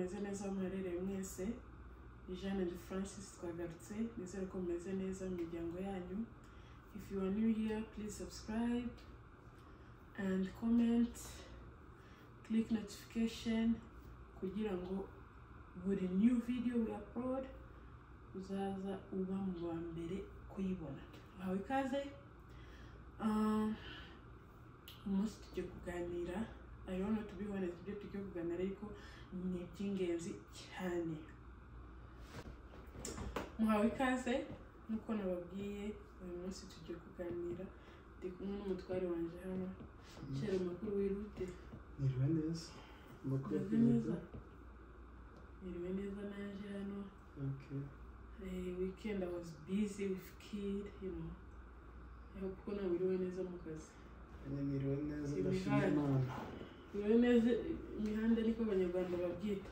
Mumeze neza aho muherereye mwese. Ni Jeanne and Francis, twagarutse. Nizere ko mumeze neza mu miryango yanyu. If you are new here, please subscribe and comment, click notification kugira ngo buri new video we upload uzaza uba mu wa mbere kuyibona. Uhawe ikaze. Umunsi tugiye kuganira, I don't know, to be honest, ibyo tugiye kuganira ariko ni iby'ingenzi cyane. Muhawe ikaze. Nk'uko nababwiye, uyu munsi tugiye kuganira, ndi kumwe n'umutware wanjye hano. Chéri, amakuru? Wirute? Niriwe neza. Amakuru Meze neza, niriwe neza naje hano. Weekend I was busy with kid. I hope ko nawe wiriwe neza mu kazi. Nanjye niriwe neza, ndashima Imihanda. Imana. Wiriwe neza, imihanda niko Abanyarwanda babyita.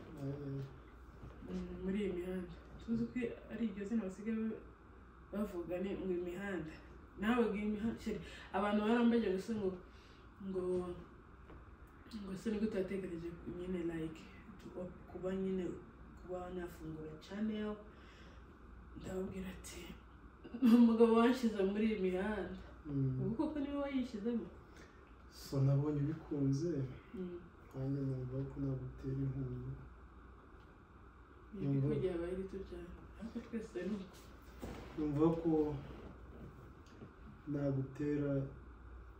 Muri iyi mihanda tuzi ko ari iryo zina basigaye bavuga, ni ngo imihanda. Nawe ngo imihanda, chéri. Abantu barambaje gusa ngo se nigute watekereje nyine like kuba nyine kuba nafungura channel? Ndababwira ati umugabo wanshyize muri iyi mihanda. Ubu koko niwe wayishyizemo? So nabonye ubikunze, nanjye numva ko nagutera inkunga. Ijwi ko ryabaye rito cyane, ariko twese ni uko. Numva ko nagutera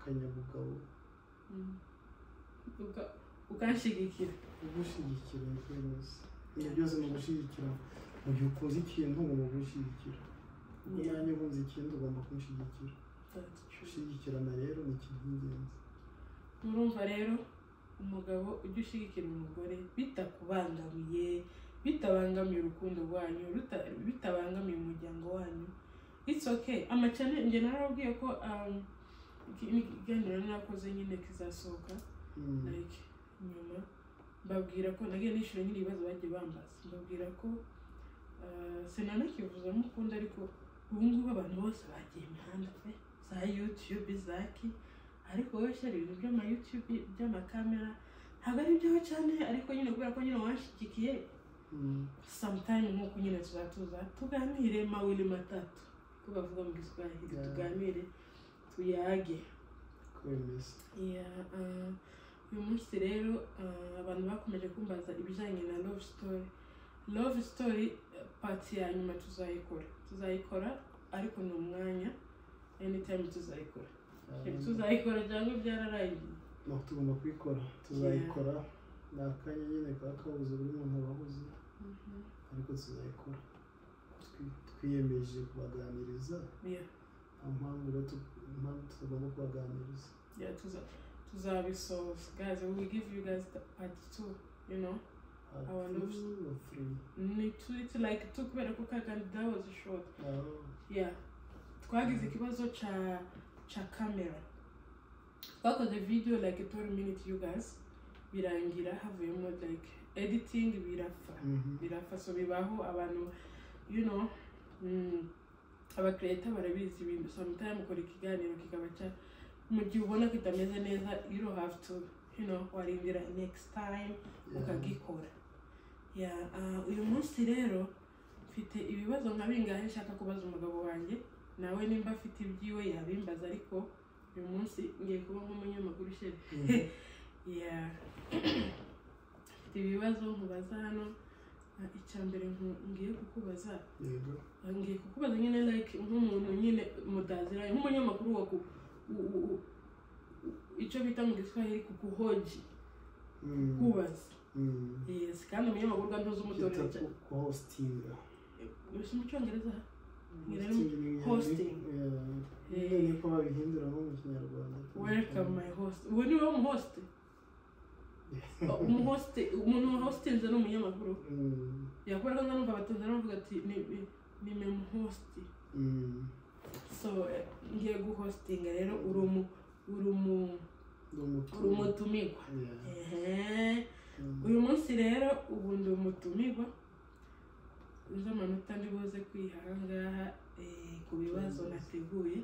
akanyabugabo. Ukanshyigikira. Kugushyigikira niko bimeze. Ibintu byose ni ugushyigikira. Mu gihe ukunze ikintu, ugomba kugushyigikira, kuko nanjye nkunze ikintu ugomba kunshyigikira. That's true. Gushyigikirana rero ni ikintu cy'ingenzi. Murumva rero, umugabo ujya ushyigikira umugore bitakubangamiye, bitabangamiye urukundo rwanyu, bitabangamiye umuryango wanyu, it's okay. Amachannel njye narababwiye ko ikiganiro nakoze nyine kizasohoka like nyuma, mbabwira ko nagiye nishyura nyine ibibazo bagiye bambaza, mbabwira ko sinanakivuzamo ukundi, ariko ubu ngubu abantu bose bagiye imihanda pe, za YouTube zaki. Ariko wowe shyira ibintu by'ama YouTube, by'amakamera, ntabwo ari byawe cyane, ariko nyine kubera ko nyine wanshyigikiye, sometime nk'uko nyine tuzatuza tuganire mawili matatu, ko bavuga mu Giswahili. Tuganire, tuyage. Ko bimeze. Yeah, uyu munsi rero abantu bakomeje kumbaza ibijyanye na love story. Love story part ya nyuma tuzayikora, ariko ni umwanya, anytime tuzayikora. Tuzayikora cyangwa byararangiye? No, tugomba kuyikora, tuzayikora. Ni akanya nyine kaba kabuze, buri muntu aba ahuze, ariko tuzayikora. Twiyemeje kubaganiriza. Nta mpamvu rero impamvu tutagomba kubaganiriza. Yeah, tuzabisoza. Guys, we will give you guys the part 2. Part Our love two or three? Ni two, it's like two, kubera ko kakandi that was short. Oh. Yeah, twagize ikibazo ca camera. Twakoze video like 30 minutes, you guys, birangira havuyemo like editing birapfa. Birapfa. So bibaho, abantu aba creator barabizi ibintu. Sometimes ukora ikiganiro kikaba cya mu gihe ubona kitameze neza, you don't have to, warindira next time ukagikora. Yeah, uyu munsi rero mfite ibibazo nka bingahe nshaka kubaza umugabo wanjye. Nawe nimba afite ibyiwe yabimbaza, ariko uyu munsi ngiye kuba nk'umunyamakuru, chéri. Yeah, mfite ibibazo nkubaza hano. Icya mbere ngiye kukubaza, Yego. Ngiye kukubaza nyine like nk'umuntu nyine mudaziranye, nk'umunyamakuru wa ku icyo bita mu Giswahili kukuhoji, kubaza. Yes, kandi umunyamakuru kandi uzi umutorero Kita kuhostinga. Gusa mu Cyongereza ngira ni Hosting ni hosting. Yeah. Nyine niko babihindura nko mu Kinyarwanda. Welcome, my host. Ubu ni wowe umuhost, umuhost, umuntu wahostinze ni umunyamakuru. Yakubera ko numva abatanzaniya bavuga ati ni nimemuhosti. So ngiye guhostinga rero, Ndi umutu- uri umutumirwa. Yeah. Ehe. Uyu munsi rero ubu ndi umutumirwa. Nzi amanota ndi buze kwiha aha ngaha ku bibazo nateguye.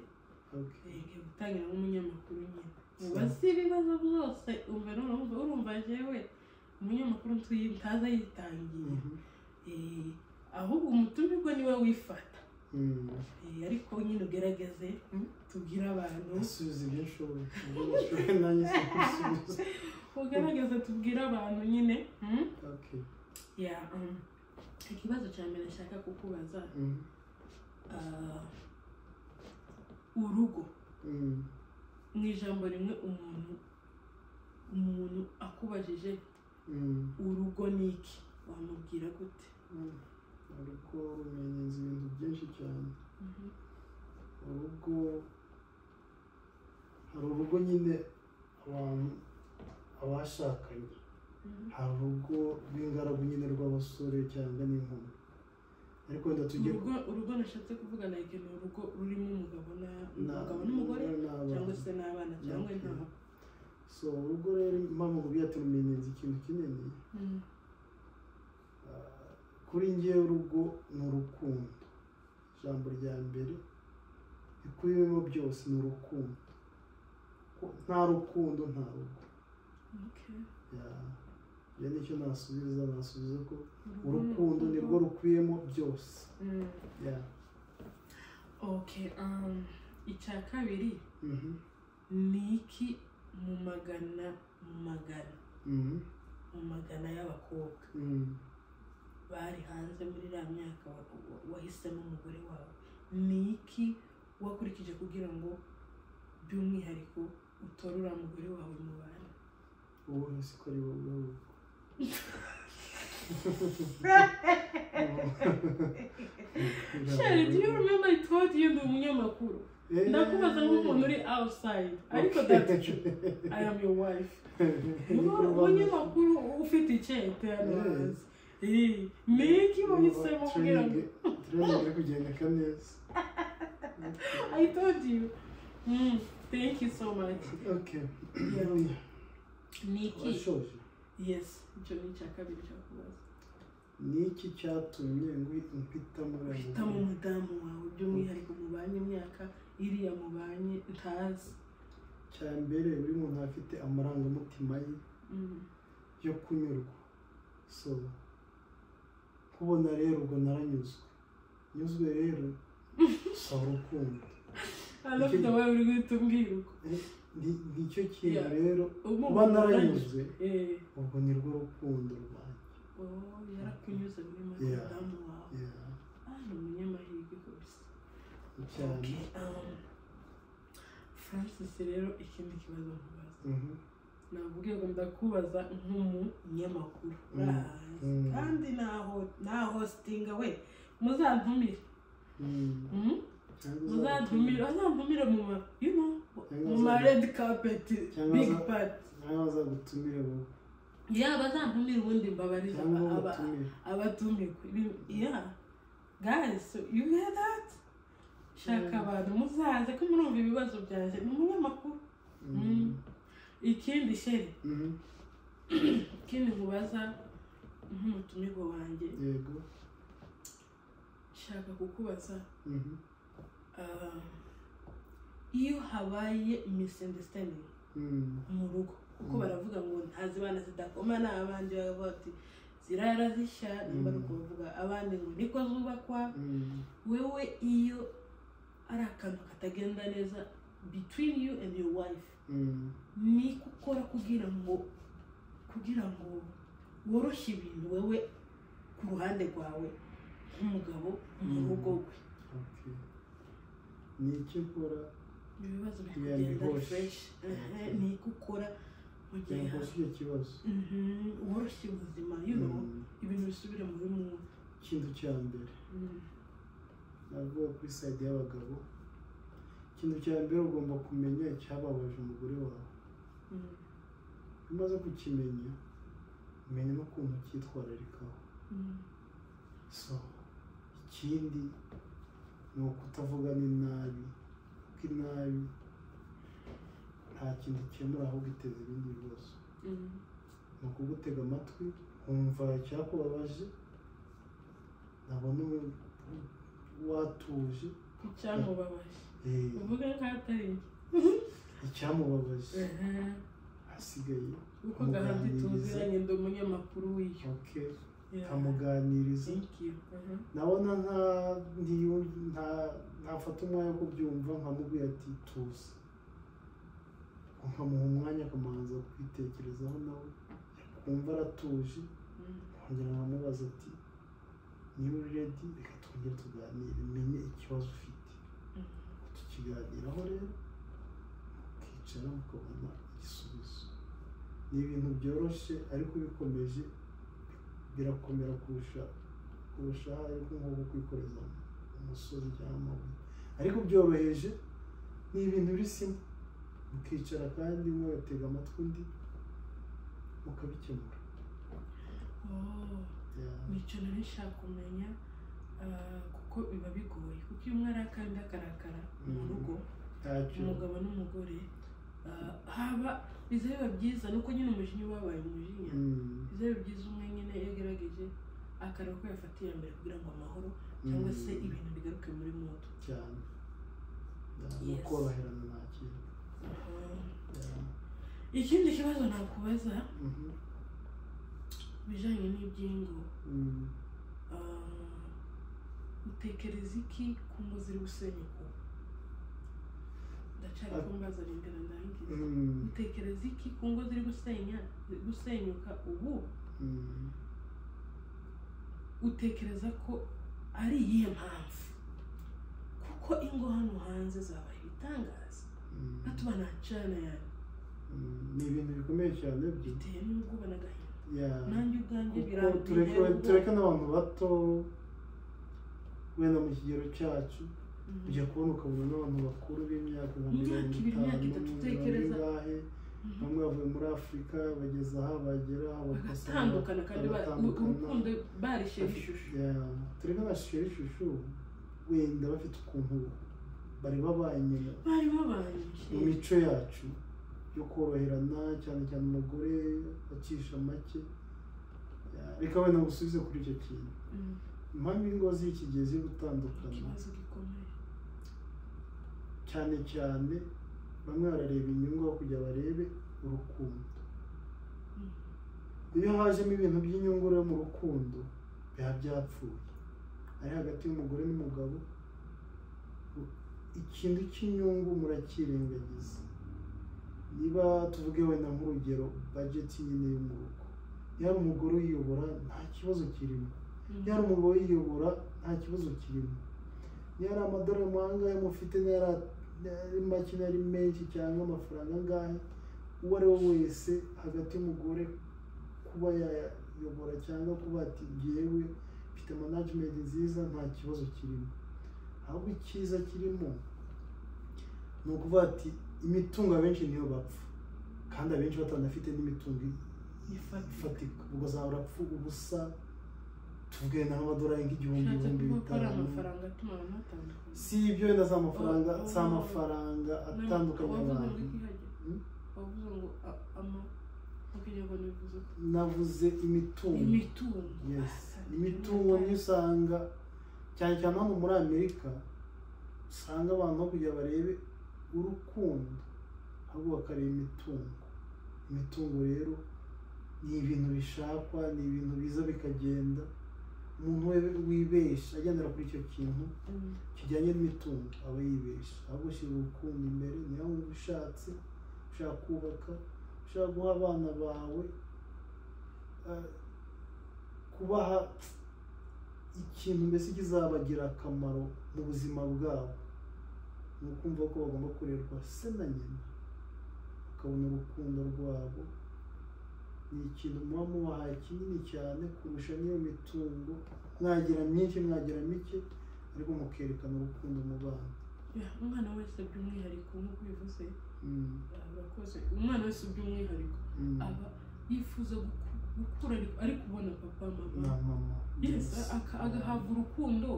Ngiye gutangira nk'umunyamakuru nyine, mubaze ibibazo byose. Umva noneho, urumva jewe Umunyamakuru ntaza yitangiye, ahubwo umutumirwa niwe wifata. Ariko nyine ugerageze tubwire abantu. Asubiza ibyo nshoboye, ibyo nashoboye nanjye sinabisubiza. Ugerageze tubwire abantu nyine. Okay. Yeah, ikibazo cya mbere nshaka kukubaza, urugo, mu ijambo rimwe, umuntu akubajije urugo ni iki, wamubwira gute? Urugo rumenyeza ibintu byinshi cyane. Urugo, hari urugo nyine abantu abashakanye, hari urugo rw'ingaragu nyine rw'abasore cyangwa n'inkumi, ariko wenda tujye Urugo nashatse kuvuga like ni urugo rurimo umugabo umugabo n'umugore n'abana. Cyangwa se n'abana cyangwa nta. So urugo rero, impamvu nkubwiye ati rumenyeza ikintu kinini, kuri njyewe urugo ni urukundo. Ijambo rya mbere rikubiyemo byose ni urukundo. Ko nta rukundo nta rugo. Yeah. Njye nicyo nasubiza ko urukundo nirwo rukubiyemo byose. Yeah. Okay, icya kabiri, ni iki mu magana mu magana mu magana y'abakobwa bari hanze muri iriya myaka wahisemo umugore wawe, ni iki wakurikije kugira ngo by'umwihariko utore uriya mugore wawe mu bana? Wowe siko ari wowe ahubwo. Sherry, do you remember I told you ndi umunyamakuru? Ndakubaza nk'umuntu uri outside, ariko that's true, I am your wife. Umunyamakuru ufite icyete hano hanze. Ni iki wahisemo kugira ngo Training iri kugendeka neza. I told you. Thank you so much. Okay. Yeah. Ni iki? Washoje? Yes, icyo ni icya kabiri cyakubaza. Ni iki cyatumye mpitamo uriya Uhitamo mugore? umudamu wawe by'umwihariko mubanye imyaka iriya mubanye ntazi. Cya mbere, buri muntu afite amarangamutima ye yo kunyurwa. So kubona rero ubwo naranyuzwe, nyuzwe rero saba urukundo. I love the way uri guhita umbwira uko. Nicyo kintu rero Ubu kuba naranyuzwe, ubwo ni rwo rukundo rwanjye. Oh, yarakunyuze muri make umudamu wawe. Yeah. Ah, ni umunyamahirwe kabisa. Cyane. Okay, Francis, rero ikindi kibazo nkubaza, navuge ngo ndakubaza nk'umunyamakuru urahazi, kandi naho hostinga we, muzantumire. Cyangwa Muzantumire, bazantumire mu ma you know Cyangwa mu ma red carpet cyangwa big party. Cyangwa bazagutumire wowe. Yeah, bazantumire ubundi mbabarize Cyangwa bagutumire. Abatumirwa. Yeah guys, so you hear that? Shaka abantu muzaze ko murumva ibibazo byanjye, ni umunyamakuru. Ikindi chéri, ikindi nkubaza nk'umutumirwa wanjye, shaka kukubaza, iyo habaye misunderstanding mu rugo, kuko baravuga ngo ntazibana zidakomana, abandi baravuga ati zirara zishya, nimba ari uko bavuga, abandi ngo niko zubakwa. Wewe iyo ari akantu katagenda neza between you and your wife, ni ukora kugira ngo woroshye ibintu wewe ku ruhande rwawe nk'umugabo mu rugo rwe? Okay. Ni iki nkora Ibibazo kugira ngo bikugenda bihoshe? fresh. Ni iki ukora mu gihe Kugira ngo uhoshe icyo kibazo? Woroshye ubuzima, ibintu bisubire muri mu Ikintu cya mbere navuga kuri side y'abagabo, ikintu cya mbere ugomba kumenya icyababaje umugore wawe. Iyo umaze kukimenya, umenya n'ukuntu ucyitwararikaho. So ikindi ni ukutavugana inabi, kuko inabi nta kintu ikemura, ahubwo iteza ibindi bibazo. Ni ukugutega amatwi nkumva icyakubabaje, nabona watuje. Icyamubabaje, uvuge nk'aho atari njye. Icyamubabaje. Ahasigaye Uko gahandi tuziranye, ndi umunyamakuru w'iyo. Okay, nkamuganiriza. Thank you. Nabona ntafata umwanya wo kubyumva, nkamubwira ati tuza, nkamuha umwanya akamanza kwitekerezaho, nawe yakumva aratuje, nkongera nkamubaza ati niba uri ready, reka twongere tuganire, menye ikibazo ufite. Tukiganiraho rero, mukicara mukabona igisubizo. Ni ibintu byoroshye, ariko bikomeje birakomera kurusha ariko nko kwikoreza umusozi cyangwa amabuye. Ariko byoroheje ni ibintu biri simple, mukicara kandi umwe agatega amatwi undi, mukabikemura. Oh. Yeah. Nicyo nari nshaka kumenya, kuko biba bigoye, kuko iyo umwe arakaye undi akarakara mu rugo, Ntacyo. umugabo n'umugore, haba biza biba byiza nuko nyine umujinya uba wabaye umujinya. Biza biba byiza umwe nyine iyo agerageje akareba ko yafata iya mbere kugira ngo amahoro cyangwa se ibintu bigaruke muri mood. Cyane. Yeah, no Yes. koroherana nta kintu. Yeah. Ikindi kibazo nakubaza bijyanye n'iby'ingo, utekereza iki ku ngo ziri gusenyuka ubu? Ndacyari kumbaza, rindira ndangize. Utekereza iki ku ngo ziri gusenyuka ubu? Utekereza ko ari iyihe mpamvu? Kuko ingo hano hanze zabaye ibitangaza, hatubanachana yani. Ni ibintu bikomeye cyane byo. Biteye n'ubwoba n'agahinda. Nanjye ubwanjye Kuko birantera tureke ubwoba. Tureke n'abantu bato wenda mu kigero cyacu, ujya kubona ukabona n'abantu bakuru b'imyaka nka Imyaka mirongo 2, imyaka itanu, 3, mirongo utekereza. ingahe, bamwe bavuye muri Afurika, bageze aha, bagera aha bagasanga bagatandukana kandi bagatandukana. Urukundo barishera ishusho. Yeah, tureke na shera ishusho, wenda bafite ukuntu bari babanye bari babanye mu mico yacu yo koroherana, cyane cyane umugore acisha make. Yeah, reka wenda ngusubize kuri icyo kintu. Impamvu ingo z'iki gihe ziri gutandukana, Ikibazo gikomeye. cyane cyane bamwe barareba inyungu aho kugira barebe urukundo. Iyo hajemo ibintu by'inyungu rero mu rukundo, biba byapfuye. Ari hagati y'umugore n'umugabo, ikintu cy'inyungu murakirengagiza. Niba tuvuge wenda nk'urugero, budget nyine yo mu rugo, niba ari umugore uyiyobora nta kibazo kirimo, niba ari umugabo uyiyobora nta kibazo kirimo, niba ari amadolari angahe mufite, niba ari make, niba ari menshi, cyangwa amafaranga angahe, uwo ari we wese hagati y'umugore kuba yayobora cyangwa kuba ati ngewe mfite management nziza, nta kibazo kirimo. Ahubwo icyiza kirimo ni ukuvuga ati imitungo abenshi niyo bapfa, kandi abenshi batanafite n'imitungo ifatika. Ifatika, ubwo uzahora apfa ubusa. Tuvuge n'amadolari nk'igihumbi, Ushatse ibihumbi kuvuga ko ari bitanu. amafaranga atuma abantu batandukana? Si ibyo wenda, si amafaranga, Oh, si amafaranga atandukanye Wavuze ngo abantu. iki hajya? Wavuze ngo mu Kinyarwanda bivuze ko Navuze imitungo. Imitungo. Yes. Ah, Imitungo niyo usanga cyane cyane hano muri Amerika, usanga abantu aho kugira barebe urukundo ahubwo bakareba imitungo. Imitungo rero ni ibintu bishakwa, ni ibintu biza bikagenda. Umuntu wibesha agendera kuri icyo kintu kijyanye n'imitungo aba yibesha. Ahubwo shyira urukundo imbere. Niyo wumva ushatse, ushaka kubaka, ushaka guha abana bawe, kubaha ikintu mbese kizabagira akamaro mu buzima bwabo, ni ukumva ko bagomba kurerwa se na nyina, bakabona urukundo rwabo. Ni ikintu muba mubahaye kinini cyane kurusha n'iyo mitungo. Mwagira myinshi, mwagira mike, ariko mukerekana urukundo mu bana. Yeah, umwana wese by'umwihariko, nk'uko ubivuze, urakoze, umwana wese by'umwihariko aba yifuza gukura ari kubona papa, mama. Na mama. Yes, agahabwa urukundo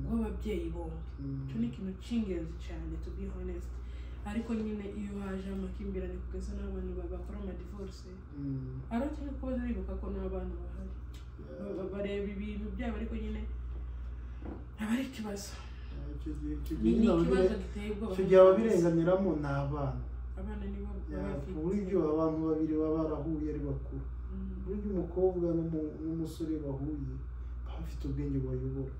rw'ababyeyi bombi. Icyo ni ikintu cy'ingenzi cyane, to be honest. Ariko nyine iyo haje amakimbirane kugeza n'abantu bakora amadivorce, ariko kuba bibuka ko n'abana bahari. Bareba ibintu byabo, ariko nyine aba ari ikibazo. Icyo gihe, icyo Ni gihe ni nyine ikibazo giteye ubwoba. icyo gihe ababirenganiramo ni abana. Aba Abana nibo ku buryo abantu babiri baba barahuye ari bakuru. Buryo umukobwa n'umusore bahuye baba bafite ubwenge bubayobora,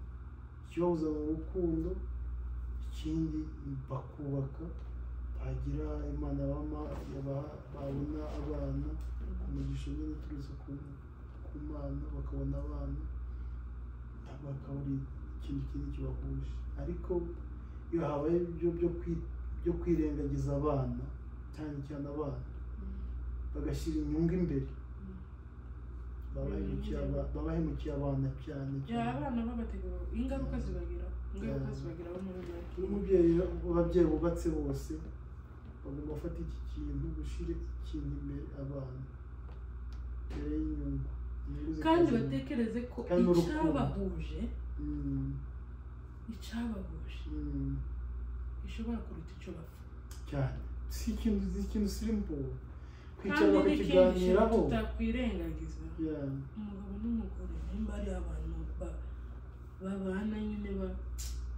ikibahuza mu rukundo, ikindi bakubaka, bagira Imana babona abana umugisha nyine uturutse ku Mana, bakabona abana, bakaba ari ikintu kinini kibahuje. Ariko iyo habaye ibyo byo kwirengagiza abana, cyane cyane abana bagashyira inyungu imbere, babahemukiye abana cyane cyane. Abana babategura ingaruka zibageraho, ingaruka zibageraho muri make. Umubyeyi, ababyeyi bubatse bose bagomba gufata iki kintu, gushyira ikintu imbere abana mbere y'inyungu, kandi batekereze ko icyabahuje gishobora kuruta icyo bapfa cyane. Si ikintu simple kwicara bakakiganiraho, tutakwirengagiza. Umugabo n'umugore nimba ari abantu babana nyine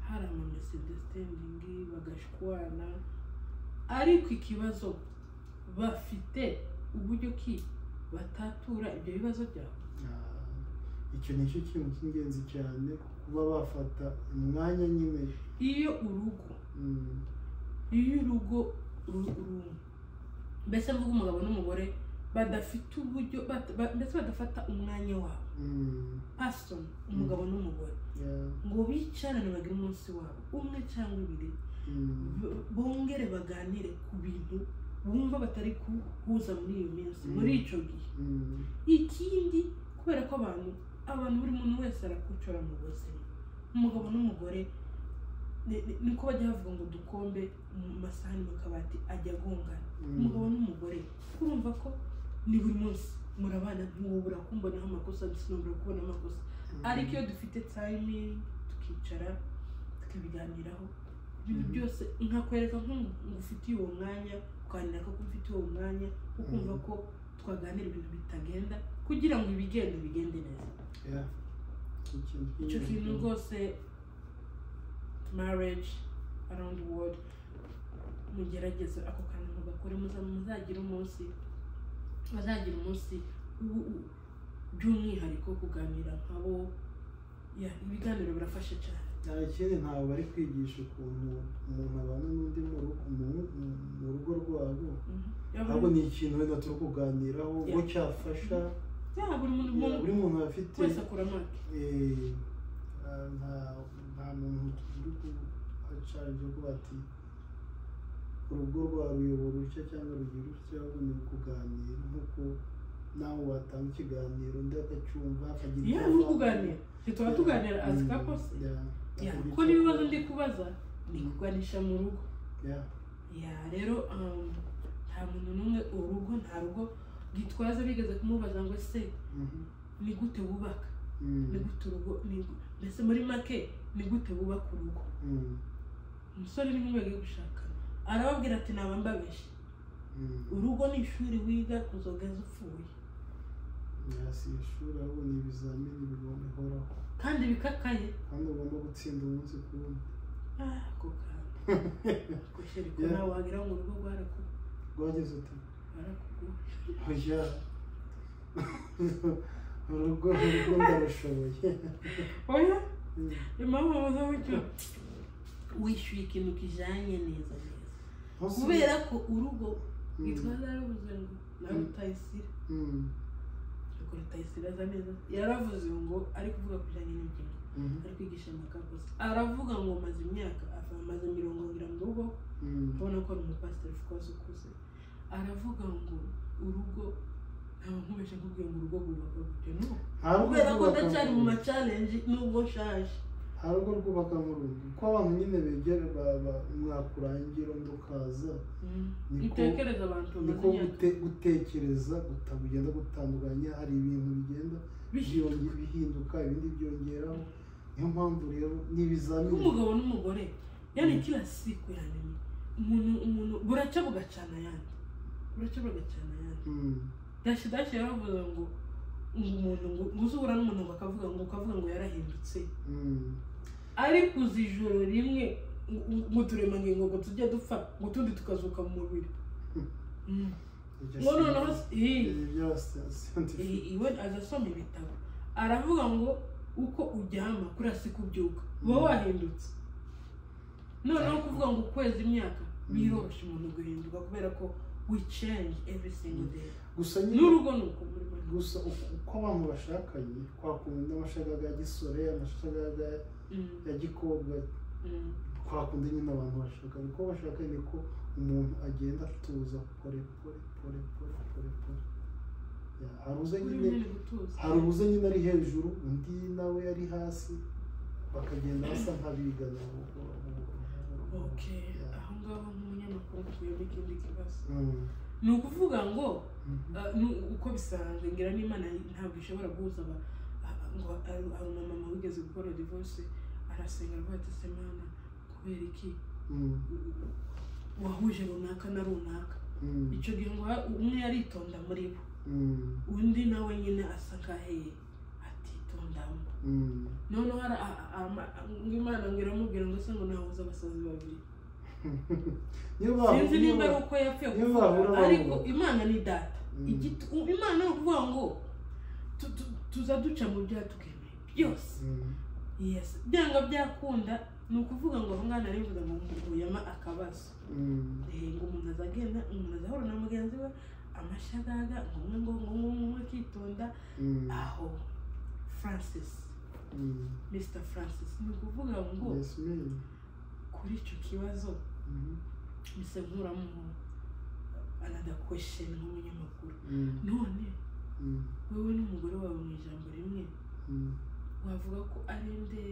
hari ama misunderstanding bagashwana, ariko ikibazo bafite uburyo ki batatura ibyo bibazo byabo. Icyo nicyo kintu cy'ingenzi cyane, kuba bafata umwanya nyine. Iyo urugo mbese mvuga umugabo n'umugore badafite uburyo, mbese badafata umwanya wabo person, umugabo n'umugore ngo bicarane bagire umunsi wabo umwe cyangwa ibiri, bongere baganire ku bintu bumva batari kuhuza muri iyo minsi, muri icyo gihe. Ikindi kubera ko abantu buri muntu wese arakucora mu buzima, umugabo n'umugore niko bajya bavuga ngo dukombe mu masahani mu kabati ajya agongana. Umugabo n'umugore urumva ko ni buri munsi murabana, ntiwubura kumbonaho amakosa, sinubura kubona amakosa, ariko iyo dufite timing tukicara tukabiganiraho ibintu byose, nkakwereka nk'ufitiye uwo mwanya, ukanira ko ufitiye uwo mwanya, ukumva ko twaganira ibintu bitagenda kugira ngo ibigende bigende neza. Icyo kintu rwose marriage around the world, mugerageze ako kantu mugakore, muzagira umunsi, bazagira umunsi by'umwihariko kuganira nkabo. Ibiganiro birafasha cyane. Ikindi ntabwo bari kwigisha ukuntu umuntu abana n'undi mu rugo rwabo, ahubwo ni ikintu wenda turi kuganiraho ngo cyafasha buri muntu afite wese akura make. Nta muntu uri kuhacarije ko bati urugo rwa ruyobora utya cyangwa rugira utya, ahubwo ni ukuganira nk'uko nawe watanga ikiganiro undi akacyumva akagira icyo avuga. Kuganira ntituba tuganira as couples, kuko n'ibibazo ndi kubaza ni kuganisha mu rugo. Rero nta muntu n'umwe urugo, nta rugo Gitwaza bigeze kumubaza ngo ese ni gute wubaka, ni gute urugo, mbese muri make ni gute wubaka urugo. Umusore n'inkumi bagiye gushaka arababwira ati naba mbabeshye, urugo ni ishuri wiga kuzogeza upfuye. Si ishuri ahubwo ni ibizamini bigomba ihoraho kandi bikakaye, kandi ugomba gutsinda umunsi ku wundi. Ako kantu ko nawe wagira ngo urugo rwageze ute rwarakugoye. Oya, urugo ndarushoboye. Oya, impamvu baza gutyo wishyuye ikintu kijanye neza neza, kubera ko urugo Gitwaza yaravuze ngo na Rutayisire, ariko Rutayisire aza neza, yaravuze ngo ari kuvuga kujyanye n'ingingo, ari kwigisha amakaposi, aravuga ngo maze imyaka amaze 70 mu rugo, ubona ko ari umupasiteri of course ukuze, aravuga ngo urugo ntabwo nkubesha nkubwiye ngo urugo rwubaka gutyo, no kubera ko ndacyari mu ma challenge nubwo nshaje. Nta rugo rwubaka nk'urugo, kuko abantu nyine begera mwakurangira undi ukaza, niko gutekereza kugenda gutandukanya, hari ibintu bigenda bihinduka ibindi byongeraho. Niyo mpamvu rero n'ibizamini umugabo n'umugore yani kila siku yani umuntu buracya bugacana yandi, buracya bugacana yandi. Dashi yaravuze ngo umuntu ngo uzura n'umuntu bakavuga ngo ukavuga ngo yarahindutse, ariko uzi ijoro rimwe ngo turemangingo ngo tujye dupfa ngo tundi tukazuka mu mubiri. Ngo noneho Ibyo scientific. Iwe aza asoma ibitabo, aravuga ngo uko uryama kuriya si kubyuka uba wahindutse. Noneho kuvuga ngo ukwezi, imyaka, biroroshye umuntu guhinduka kubera ko we change every single day. Gusa nyine N'urugo ni uko muri make. Gusa uko abantu bashakanye, kwa kundi amashagaga ya gisore, amashagaga ya gikobwa, kwa kundi nyine abantu bashakanye, uko bashakanye niko umuntu agenda atuza pore pore pore pore pore pore. Ya, hari uza Uri nyine nyine gutuza. Hari uza nyine ari hejuru, undi nawe ari hasi, bakagenda basa nk'abigana buhoro buhoro buhoro. Okay. Yeah. Aho ngaho nk'umunyamakuru nkuyemo ikindi kibazo. Ni ukuvuga ngo uko bisanzwe, ngira n'Imana ntabwo ishobora guhuza ngo hari umumama wigeze gukora divorce, arasenga aravuga ati: "Se Mana, kubera iki wahuje runaka na runaka?" Icyo gihe ngo umwe yaritonda muri bo, undi nawe nyine asa nk'aho atitondamo. Noneho ngo Imana ngo iramubwira ngo se ngo nahuze abasazi babiri? Niyo Sinzi nimba ari bahura uko yapfuye niyo kuvuga, bahura ariko bahura. Imana ni data. Imana ni ukuvuga ngo tuza duca mu byaha tukemera byose. Yes, byanga byakunda. Ni ukuvuga ngo aho ngaho nari mvuze ngo nkuyemo akabazo. Ngo umuntu aza agenda, umuntu azahura na mugenzi we amashagaga, ngo umwe ngo umwe akitonda. Aho Francis, Mr Francis, ni ukuvuga ngo Yes, me. kuri icyo kibazo mpise nkuramo another question nk'umunyamakuru. None wowe n'umugore wawe, mu ijambo rimwe, wavuga ko ari nde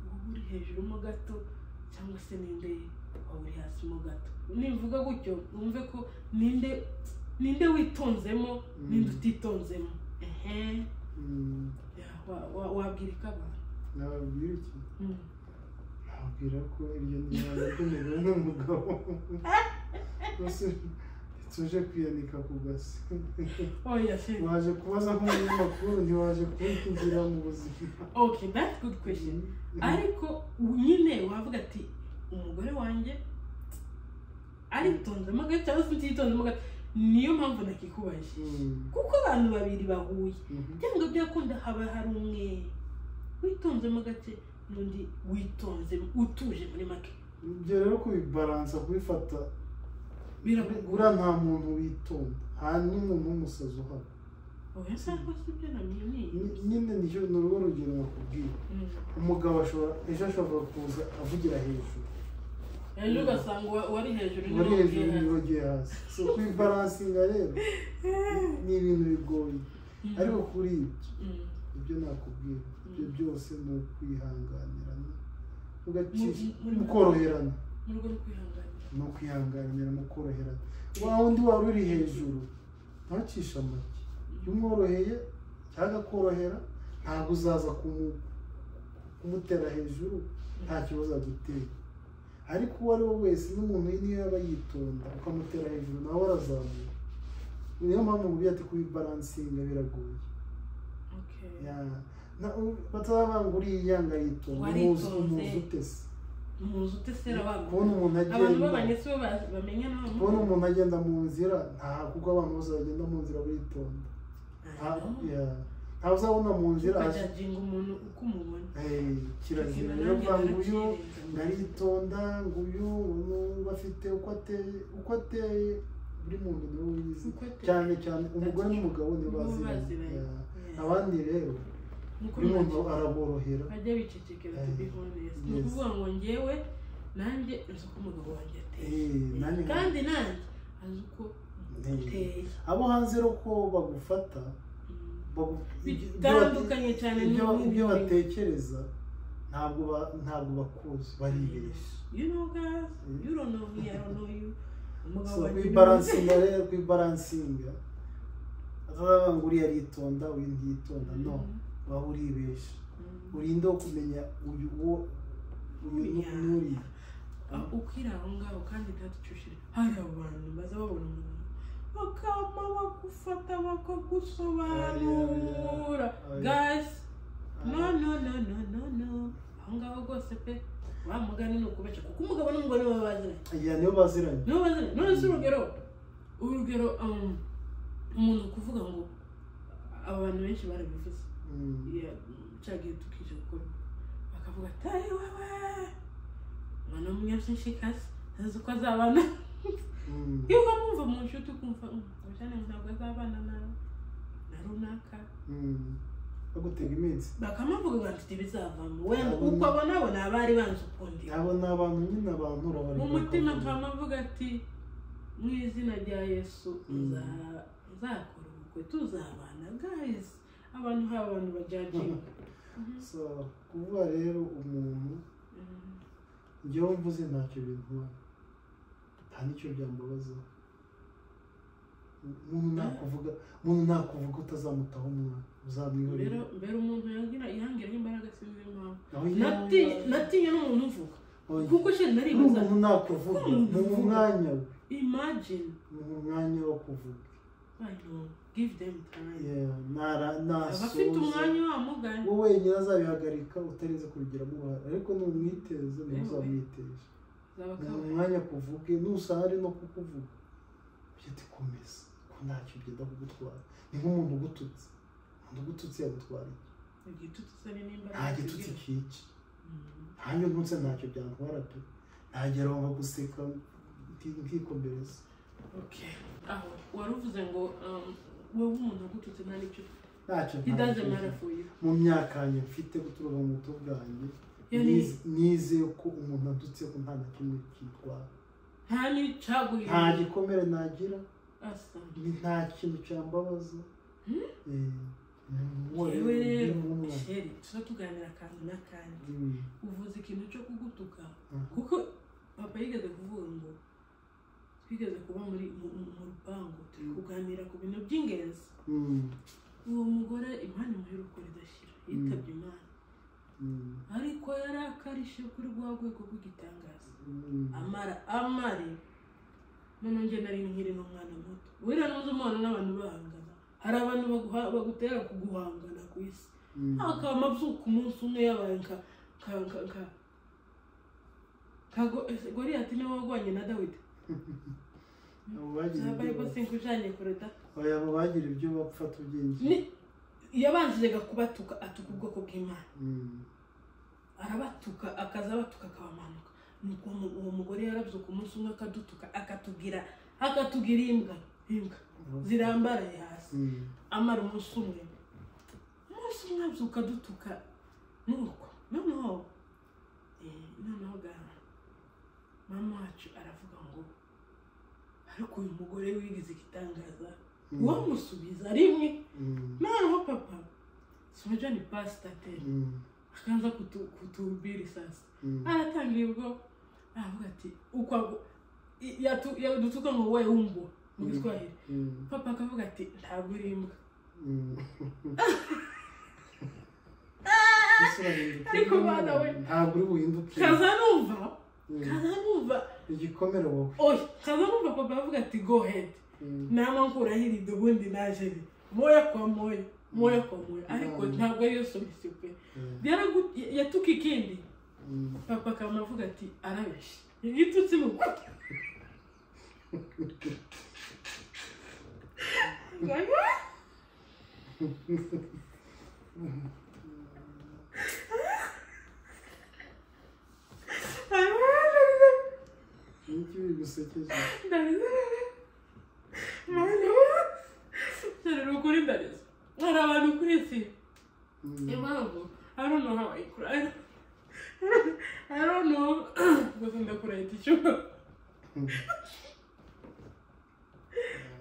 wowe uri hejuru mo gato, cyangwa se ninde waba uri hasi mo gato? Nimvuga gutyo wumve ko ninde witonzemo, ninde utitonzemo, ehe. Ya, wabwira iki abantu? Nababwira iki? Nababwira ko iryo ni ibanga ry'umugore n'umugabo. Rwose ntituje kwiyanika ku gasi. Oya se. Waje kubaza nk'umunyamakuru, ntiwaje kubigira mu buzima. Okay, that's good question. Ariko nyine wavuga ati umugore wanjye aritonzemo gato cyangwa se ntiyitonzemo gato, niyo mpamvu nakikubajije, kuko abantu babiri bahuye, byanga byakunda haba hari umwe witonzemo gake n'undi witonze, utuje muri make. Ibyo rero kubibaransa, kubifata, Birakugora. buriya nta muntu witonda, nta n'umuntu w'umusazi uhaba. Oya se, ariko si byo namenye. Nyine nicyo ni urwo rugero nakubwiye. Umugabo ashobora ejo ashobora kuza avugira hejuru, Ejo ugasanga uwari hejuru niwe wari hejuru ugiye hasi. niwe ugiye hasi. So kubibaransinga rero ni ibintu bigoye, ariko kuri ibyo, ibyo nakubwira, ibyo byose ni ukwihanganirana, mukoroherana. Mu rugo no kwihanganira. Ni ukwihanganira, mukoroherana. Wa wundi wari uri hejuru ntacishe amake, iyo umworoheye cyangwa akorohera, ntabwo uzaza kumutera hejuru, nta kibazo aguteye. Ariko uwo ari we wese, n'umuntu niyo yaba yitonda, ukamutera hejuru nawe arazamuka. Niyo mpamvu mubwiye ati kubibaransinga biragoye. Okay. Ya, batazavuga ngo uriya ngo aritonda. Waritonze. Umuzi ute se? Muzi ute se abantu? Kubona umuntu Abantu agenda babanye si bo bamenya n'abantu. Kubona umuntu agenda mu nzira, nta kuko abantu bose bagenda mu nzira baritonda. Ya, ntawe uzabona mu nzira Ukajajinga umuntu uko umubona. Eh, kirazira Ikintu rero nanjye kuvuga ngo uyu narakirenze. ngo aritonda, ngo uyu ngo afite uko ateye, uko ateye buri muntu niwe wizi. Uko ateye. Cyane cyane umugore n'umugabo nibo Nibo baziranye. baziranye. Ya. Yeah. Abandi rero, Nuko buri muntu araborohera. Bajya bicecekera, to be honest. Ni ukuvuga ngo njyewe nanjye nzi uko umugabo wanjye ateye, Eh, nanjye kandi nanjye azi uko ateye. Abo hanze rero ko bagufata, Bitandukanye cyane ibyo batekereza, ntabwo bakuzi, baribeshya. You know, guys, you don't know me, I don't know you. Umugabo So wanjye ni kwibaransinga rero, kwibaransinga, atazavuga ngo uriya aritonda, uyu ntiyitonda, no, waba uribeshya. Urinde wo kumenya uyu uwo uyu Yeah. n'uriya. Ah, ukiri aho ngaho kandi ntatucushire, hari abantu baza babona umuntu bakama bagufata bakagusobanura. Oya. Guys, no, no, no, no, no, no, aho ngaho rwose pe. Wa mugani ni ukubeshya, kuko umugabo n'umugore baba baziranye. Yeah, nibo baziranye. Nibo baziranye. None se urugero umuntu kuvuga ngo abantu benshi barabivuze. Yeah, cyagiye tukije gukora bakavuga ati ayi wewe mwana w'umunyabyinshyikazi ntazi uko azabana. Iyo ukamwumva mu nshuti ukumva abajyane ntabwo azabana na runaka. Bagutega iminsi bakamuvuga ngo mfite ibizavamo wenda uko abona abo ni abari banze ukundi. Abo ni abantu nyine abantu urabareka mu mutima nkamavuga ati mu izina rya Yesu nzakora ubukwe tuzabana guys. Abantu haba abantu bajyaje. So kuvuga rero umuntu njyewe mvuze ntacyo bintwara, nta n'icyo byambabaza. Umuntu nakuvuga utazamutaho umwana uzamwihorera. Mbere umuntu yangiraho imbaraga sinzi impamvu. Natinye n'umuntu uvuga kuko sheri naribaza umuntu nakuvuga mu mwanya we. Imagine mu mwanya wo kuvuga. I know, give them time. Yeah, abafite umwanya wa mugani wowe wenyine azabihagarika utarinze kubigiramo uruhare, ariko numwiteze niwe uzamwiteje. Mu mwanya kuvuge nusanga ari no kukuvuga ati komeza ko ntacyo byenda kugutwara. Ni nk'umuntu ugututse, umuntu ugututse yagutwara iki? Nta gitutsi kica. Ntanyo ntutse ntacyo byantwara pe, ntagera aho guseka nkikomereza. Okay, aho waruvuze ngo wowe umuntu agututse nta nicyo ntacyo it doesn't matter for you. Mu myaka yanjye mfite guturuka mu buto bwanjye nizeye ko umuntu adutse ko nta na kimwe kitwara, nta n'icyaguhira, nta gikomere nagira, nta kintu cyambabaza. Yewe rero sheri tuza tuganira akantu n'akandi. Uvuze ikintu cyo kugutuka kuko papa yigeze kuvuga ngo twigeze kuba muri mu rupangu turi kuganira ku bintu by'ingenzi. Uwo mugore Imana imuhe uko ridashira yitabye Imana, ariko yari akarishe kuri rwa rwego rw'igitangaza. Amara none njye nari nkiri n'umwana muto wera nuzi umwana n'abantu bahangana. Hari abantu bagutera kuguhangana ku isi, akaba amabyuka umunsi umwe yabaye nka Goliyati niwe wagwanye na Dawidi. Abo bagira ibyo bapfa tubyinjiye. Yabanjije kubatuka atuka ubwoko bw'Imana, arabatuka akaza abatuka akabamanuka. Nuko uwo mugore yarabyuka umunsi umwe akadutuka akatugira imbwa zirambaraye hasi. Amara umunsi umwe abyuka adutuka nuko noneho mama wacu aravuga ngo ariko uyu mugore wigize igitangaza uwamusubiza rimwe. Noneho papa soja ni pastor tena akaanza kutuhubiri sasa. Aratangiye ubwo aravuga ati uko yadutuka ngo we umbwa mu Kiswahili. Papa akavuga ati ntabwo uri imbwa. Ariko bana we ntabwo uri buhinduke. Kaza numva igikomere wowe. Oya, kaza numva papa avuga ati go ahead. Nama nkurahira ubundi naje moya kwa moya moya kwa moya, ariko ntabwo ariyo solution pe. Yatuka ikindi papa akamavuga ati arabeshye igitutsi mu Niki bigusekeje? Ukuri ndariza. Hari abantu kuri isi impamvu I don't know how I cry. I don't know. Gusa ndakuraye icyuma.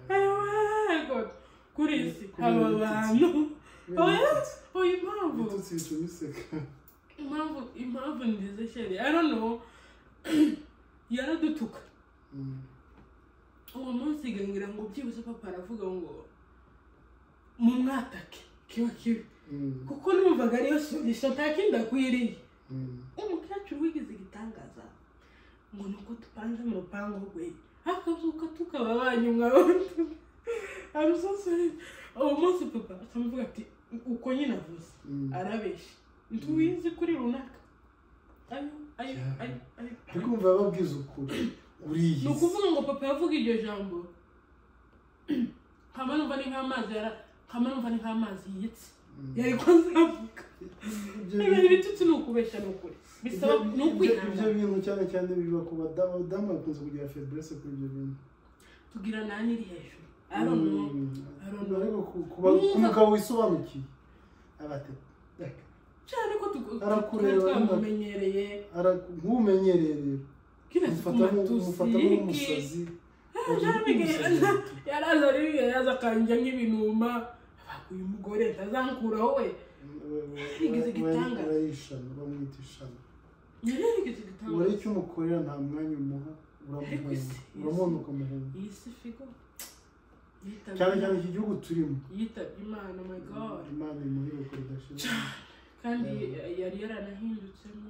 Oh God. Kuri isi haba abantu. Oya impamvu. Impamvu ndize sheri. I don't know. Yaradutuka. Uwo munsi ngira ngo byibuze papa aravuga ngo mumwatake kiba kibi. Kuko numvaga ariyo solution nta kindi akwiriye. Umukecuru wigize igitangaza ngo nuko tupanze mu rupangu rwe akazuka tukaba abanyumwa. I'm so sorry. Uwo munsi papa atamuvuga ati uko nyine avuze arabeshya ntuwizi kuri runaka. Ay, ay, ay. Ariko umva babwiza ukuri, uriyizi. Ni ukuvuga ngo papa yavuga iryo jambo, nkaba numva ni nk'amazi yara, nkaba numva ni nk'amazi yitse yari ko azavuga. Ibintu bitutsi ni ukubeshya, ni ukuri bisaba ni ukwihangana. Ibyo bintu cyane cyane biba ku badamu, abadamu bakunze kugira faiblesse kuri ibyo bintu. Tugira nani iri hejuru, I don't know, I don't know. Ariko ku mugabo wisobanukiye abate cyane ko twamumenyereye, nk'umenyereye rero umufata nk'umusazi. Yaraza rero yaza akanja nk'ibinuma, uyu mugore ntazankuraho we. Yigeze gitanga bamwita ishano. Uri icyo umukorera nta mwanya umuha, uramuha ukamuhunga. Iyi si figo cyane cyane iki gihugu turimo yitabye Imana, my God, Imana imuhe ridashira. Kandi yari yaranahindutsemo.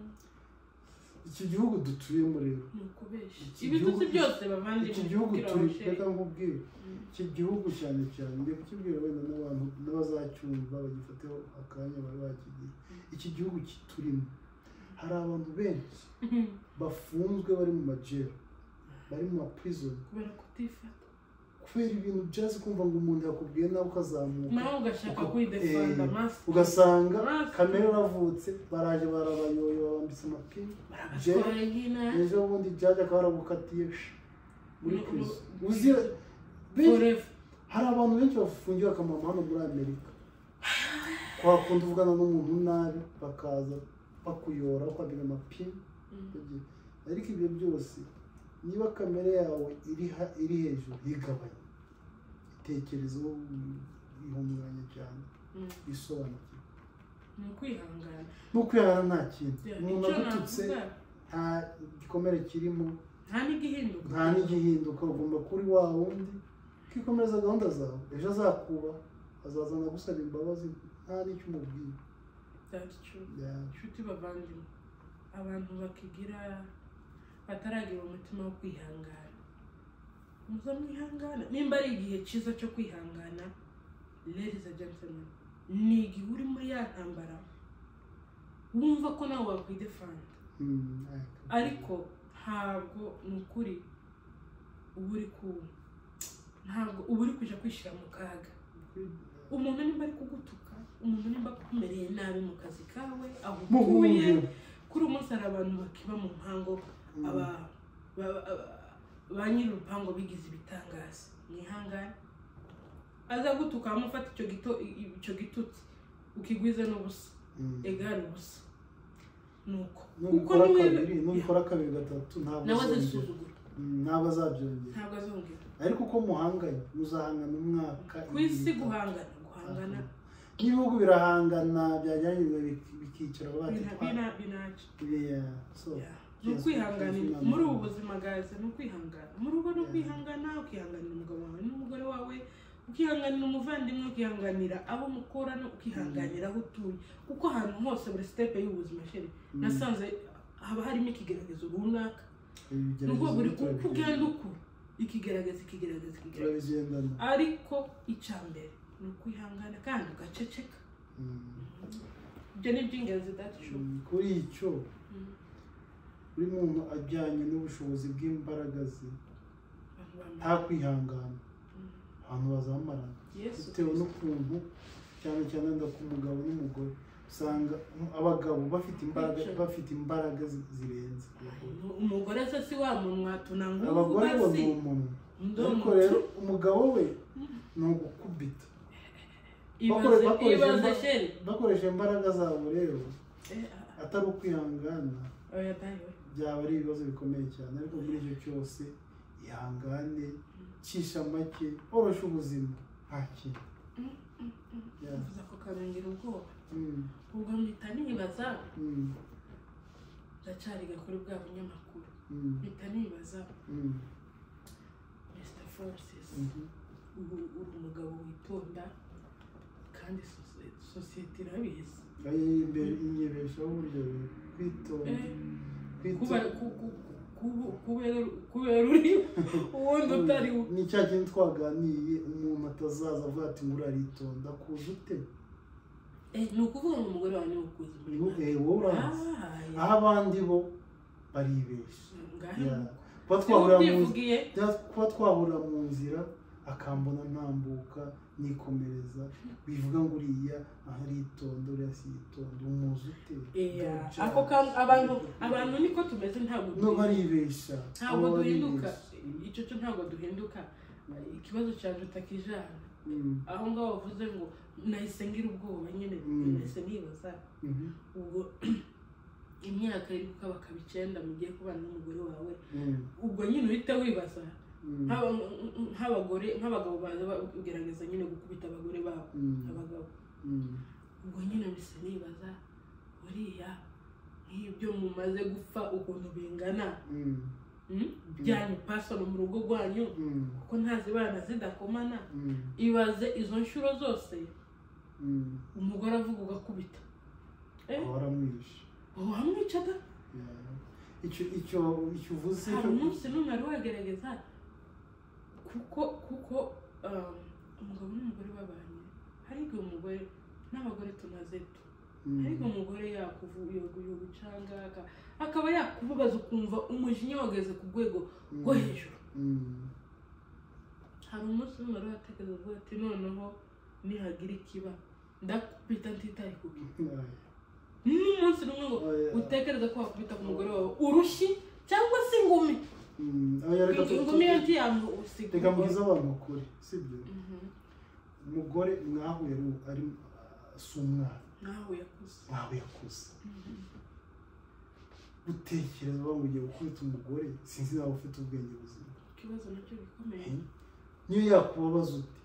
Iki gihugu dutuyemo rero ni ukubeshya ibitutsi byose bavandimwe. Iki gihugu turi, reka nkubwire, iki gihugu cyane cyane ngiye kukibwira wenda n'abantu n'abazacyumva bagifateho akanya bari bakigira. Iki gihugu turimo hari abantu benshi bafunzwe bari mu majero, bari mu prison kubera kutifata, kubera ibintu byazi kumva ngo umuntu yakubwiye nawe ukazamuka nawe ugashaka kwidefanda mask, ugasanga kamere uravutse baraje barabayoye babambitse amapingu ejo bundi jaje akaba aragukatiye muri prison. Uzi hari abantu benshi bafungiwe akamama hano muri Amerika, kwa kundi uvugana n'umuntu nabi bakaza bakuyora bakwambika amapingu. Ariko ibyo byose niba kamere yawe iri hejuru igabanya itekerezo, ihumuranya cyane, bisobanukirwa. Ni ukwihangana, ni ukwihangana, nta kintu. Umuntu agututse nta gikomere kirimo, nta n'igihinduka, nta n'igihinduka. Ugomba kuri wa wundi ukikomereza gahunda zawe, ejo azakuba azazana gusaba imbabazi nta n'icyo umubwiye. That's true. Inshuti bavandimwe, abantu bakigira bataragira umutima wo kwihangana, muza mwihangana. Nimba ari igihe cyiza cyo kwihangana, ladies and gentlemen, ni igihe uri muri ya ntambara wumva ko nawe wakwidefanda, ariko ntabwo ni ukuri ntabwo uba uri kujya kwishyira mu kaga. Umuntu nimba ari kugutuka, umuntu nimba akumereye nabi mu kazi kawe aho utuye, kuri umunsi hari abantu bakiba mu mpango, ba nyir'urupango bigize ibitangaza. Mwihangane, aza gutuka amufata icyo gitutsi ukigwize n'ubusa, egare ubusa. Nuko kuko nubikora kabiri gatatu ntabwo azisuzugura, ntabwo azabyongera, ntabwo azongera. Ariko uko muhanganye muzahangana umwaka ku isi, guhangana n'ibihugu birahangana byajyanye bikicara bati binaca. Ni ukwihangana muri ubu buzima guys, ni ukwihangana mu rugo, ni ukwihangana, ukihanganira umugabo wawe n'umugore wawe, ukihanganira umuvandimwe, ukihanganira abo mukorana, ukihanganira aho utuye, kuko ahantu hose buri step y'ubuzima chéri nasanze haba harimo ikigeragezo runaka. Nuko buri uko ugenda ukura ikigerageza ikigerageza ikigerageza, ariko icya mbere ni ukwihangana kandi ugaceceka. Ibyo ni iby'ingenzi. Kuri icyo buri muntu ajyanye n'ubushobozi bw'imbaraga ze nta kwihangana, abantu bazamarana bitewe n'ukuntu, cyane cyane wenda ku mugabo n'umugore usanga abagabo bafite imbaraga zirenze umugore. Se si wa munwa tunangufu, abagore bo ni umunwa, ariko rero umugabo we ni ugukubita. Bakoresha imbaraga zabo rero atari ukwihangana, byaba ari ibibazo bikomeye cyane. Ariko muri icyo cyose ihangane, cisha make, orosha ubuzima, nta kintu. Uvuze ako kanangira ubwoba, ubwo mpita nibaza, ndacyariga kuri bwa bunyamakuru, mpita nibaza Mr Francis, ubu uri umugabo witonda kandi sosiyete irabizi. Inyibeshaho uburyo kwitonda kubera uri uwundi utari we. Ni cya kintu twaganiye, umuntu atazaza avuga ati ngo uraritonda kuza ute? Ni ukuvuga ngo umugore wawe niwe ukuzi muri wowe urazi, aho abandi bo Baribeshya. Ngahe. Yeah. Kuba twahurira mu Ubyivugiye. Kuba twahurira mu nzira akambona ntambuka nikomereza, bivuga ngo uriya aritonda, uriya siyitonda, umuzi ute? Yeah. Don't judge. Ako kantu abantu niko tumeze, ntabwo No, duhinduka. baribeshya. Ntabwo Abo duhinduka. baribeshya. Icyo cyo ntabwo duhinduka. Ikibazo cyanjye utakijana aho ngaho wavuze ngo nahise ngira ubwoba nyine, nahise nibaza ubwo imyaka iri gukabakaba 9 mugiye kubana n'umugore wawe, ubwo nyine uhita wibaza nk'abagore, nk'abagabo baza bagerageza nyine gukubita abagore babo, abagabo. Ubwo nyine mpise nibaza buriya nk'ibyo mumaze gupfa ukuntu bingana, byanyu personal mu rugo rwanyu, kuko ntazibana zidakomana. Ibaze izo nshuro zose umugore avuga ugakubita. Aba waramwishe. Wamwica da. Yeah. Icyo uvuze Hari umunsi n'umwe wari wagerageza, kuko umugabo n'umugore babanye, hari igihe umugore n'abagore tunaze tu, hari igihe umugore yakugucanga akaba yakubabaza, ukumva umujinya wageze ku rwego rwo hejuru. Hari umunsi umwe wari watekereza uvuga ati: "Noneho nihagira ikiba ndakubita ntitaye ku gihe"? Oya. N'umunsi n'umwe ngo Oya. utekereza ko wakubita ku mugore wawe urushyi cyangwa se ingumi? Oya, reka Ingumi yo ntiyamusiga. Reka mbwize abantu ukuri, sibyo? Umugore mwahuye ari si umwana. Nkaho yakuze. Mwahuye akuze. Gutekereza uba ngo ugiye gukubita umugore, sinzi nawe ufite ubwenge buzima. Ikibazo nacyo gikomeye. Niyo yakubabaza ute,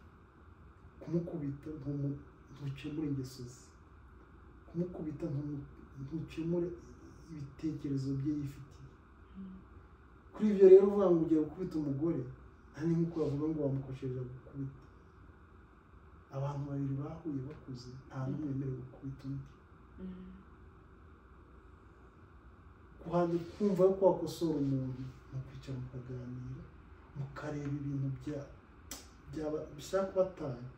kumukubita ntukemure ingeso ze, kumukubita ntukemure ibitekerezo bye yifitiye. Kuri ibyo rero, uvuga ngo ugiye gukubita umugore, nta ni nk'uko bavuga ngo wamukosheje gukubita. Abantu babiri bahuye bakuze, nta n'umwe wemerewe gukubita undi. Kumva ko wakosora umuntu ni ukwicara mukaganira, mukareba ibintu byaba bishaka kubatanya,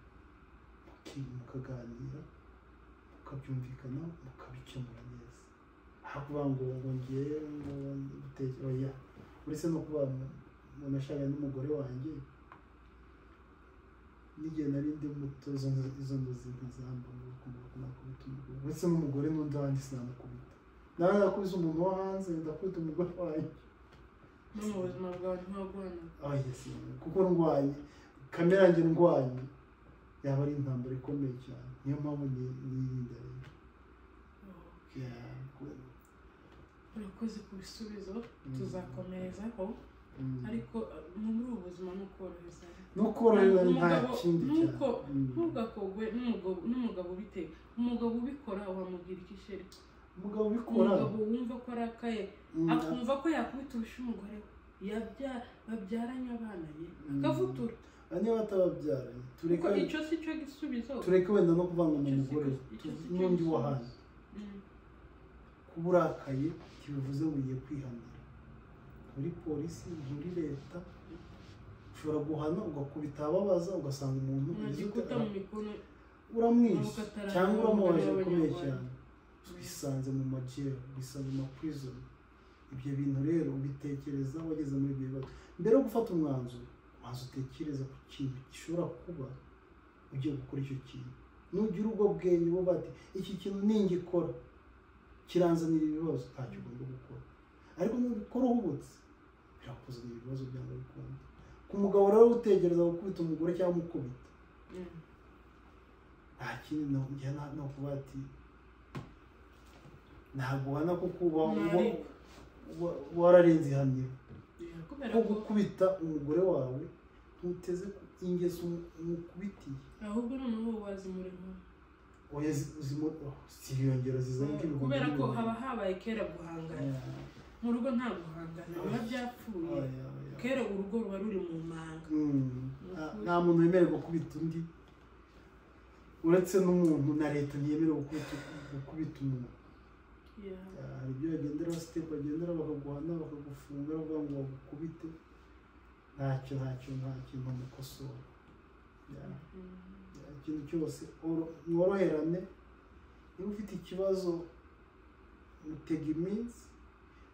mukaganira, mukabyumvikanaho, mukabikemura neza, aho kuvuga ngo ngiye ngo oya. Uretse no kuba umuntu ashakanye n'umugore wanjye, n'igihe nari ndi muto izo nzozi ntizamba ngo kumva ko nakubita umugore. Uretse n'umugore n'undi wanjye sinamukubita. Nawe nakubise umuntu wo hanze, ndakubita umugore wanjye? No mu buzima bwawe ntiwaguhana? Oh yes, kuko ndwanye kamere yanjye, ndwanye yaba ari intambara ikomeye cyane. Niyo mpamvu nirinda rero. Yeah, Urakoze ku bisubizo. Tuzakomerezaho. Ariko muri ubu buzima ni ukoroherezanya. No korohereza, nta kindi cyane. Nuko ntugakogwe n'umugabo ubiteye. Umugabo ubikora wamubwira iki, chéri? Umugabo ubikora? Umugabo wumva ko arakaye, akumva ko yakubita urusha umugore we babyaranye abana ye, akavutura. Aha niba batababyaranye, tureke. Kuko icyo si cyo gisubizo. Tureke wenda no kuvuga ngo ni Icyo si umugore, icyo si cyo n'undi wo gisubizo. hanze. Kuba urakaye ntibivuze ngo ugiye kwihanira. Muri polisi, muri leta, ushobora guhana ugakubita ababaza, ugasanga umuntu Nta ugize ute, gikuta mu mikono. uramwishe Amaboko atari cyangwa uramubabaje bikomeye y'Abanyarwanda. cyane, wisanze mu majeri, wisanze mu prison. Ibyo bintu rero ubitekereza wageze muri ibyo bibazo. Mbere yo gufata umwanzuro, ubanza utekereza ku kintu gishobora kuba ugiye gukora icyo kintu. Nugira ubwo bwenge buba ati iki kintu ningikora kiranzanira ibibazo, ntacyo ugomba gukora. Ariko nubikora uhubutse, birakuzanira ibibazo byanga bikunda. Ku mugabo rero utekereza gukubita umugore cyangwa umukubita, nta kindi no kuba ati ntabwo ubona kuko uba Ntariko. wararenze ihaniro. Yeah, kubera Ko ko gukubita umugore wawe, ntuteze ingeso umukubitiye. Ahubwo noneho wazimurema. Oya, oh, ziriyongera, zizana nk'ibihumbi Kubera ko n'ibihumbi. haba habaye kera guhangana. Mu rugo nta guhangana, biba byapfuye. Oya, oya. Kera urugo ruba ruri mu manga. Nta muntu wemerewe gukubita undi uretse n'umuntu, na leta ntiyemerewe gukubita umuntu. Hari ibyo bagenderaho, step bagendera, bakaguhana, bakagufunga, bavuga ngo bagukubite, ntacyo, nta kintu mukosora. Yeah. Ikintu cyose mworoherane. Niba ufite ikibazo, mutega iminsi.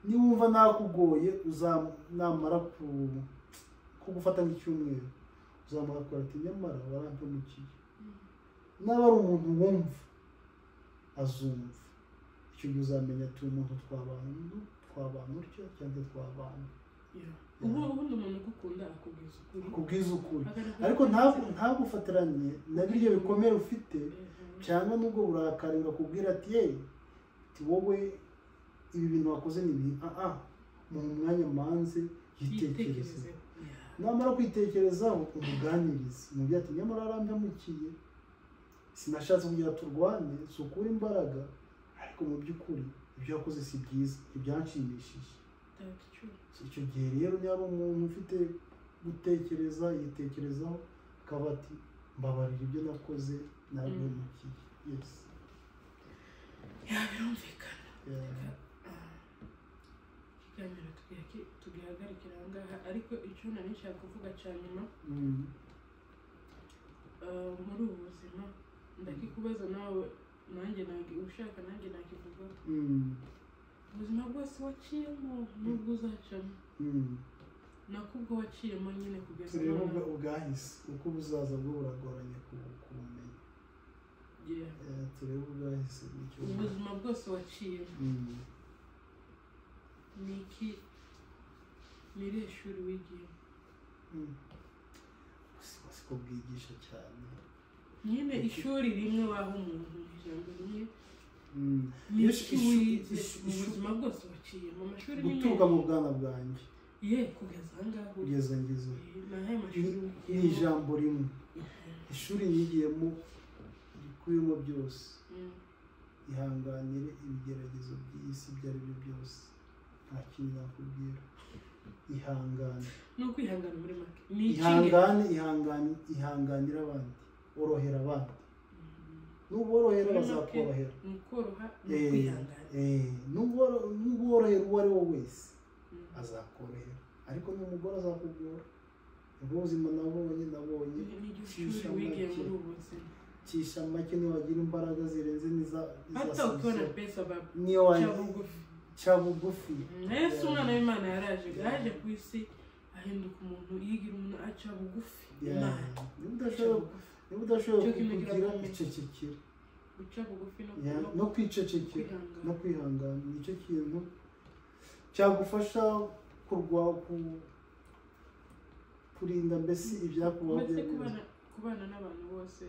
Niwumva nakugoye uzamara kugufata nk'icyumweru, uzamara kora ati nyamara warampemukiye. Naba ari umuntu wumva azumva, icyo gihe uzamenya ati umuntu twabana utya cyangwa twabana. Ubundi umuntu ugukunda akubwiza ukuri, ariko ntagufatiranye na biryo bikomere ufite cyangwa nubwo burakari ngo akubwira ati ye ati wowe ibi bintu wakoze ni ibi. Mu mwanya manze yitekereze, namara kwitekerezaho umuganirize, umubwire ati nyamara arampemukiye, sinashatse kugira turwane, si ukuri imbaraga, ariko mu by'ukuri ibyo yakoze si byiza, ntibyanshimishije. Icyo gihe rero niba ari umuntu ufite gutekereza yitekerezaho akaba ati mbabarira ibyo nakoze narabimukiye. Yes, birumvikana. Ikiganiro tugihagarikira aha ngaha, ariko icyo nari nshaka kuvuga cya nyuma muri ubu buzima ndakikubaza nawe, nanjye ushaka nanjye nakivugaho. Ubuzima bwose waciyemo nubwo uzacamo, nako ubwo waciyemo nyine kugeza turebe ubwahise, uko buzaza bwo buragoranye kubumenya. Turebe ubwahise, ubuzima bwose waciyemo ni iki, ni irihe shuri wigiyemo? Siko bwigisha cyane nyine, ishuri rimwe waho umuntu ijambo rimwe ni iki wize mu buzima bwose waciyemo? Amashuri guturuka mu bwana bwanjye ye kugeza aha ngaha, kugeza ngeze ni ijambo rimwe, ishuri nigiyemo rikubiyemo byose. Ihanganire ibigeragezo by'isi ibyo ari byo byose, nta kindi nakubwira. Ihangane, ni ukwihangana muri make, ihangane, ihangane, ihanganira abandi, orohera abandi, nuborohera bazakorohera. Nuborohera uwo ari we wese azakorohera, ariko n'umugore azakugora. Nibwo buzima nabonye cisha make, niwagira imbaraga zirenze n'iza ca bugufi. Yesu umwana w'Imana yaraje ku isi ahinduka umuntu, yigira umuntu aca bugufi. Niba udashoboye kugira icecekere, guca bugufi no kwicecekera no kwihangana nicyo kintu cyagufasha kurinda mbese ibyakubaho. Kubana n'abantu bose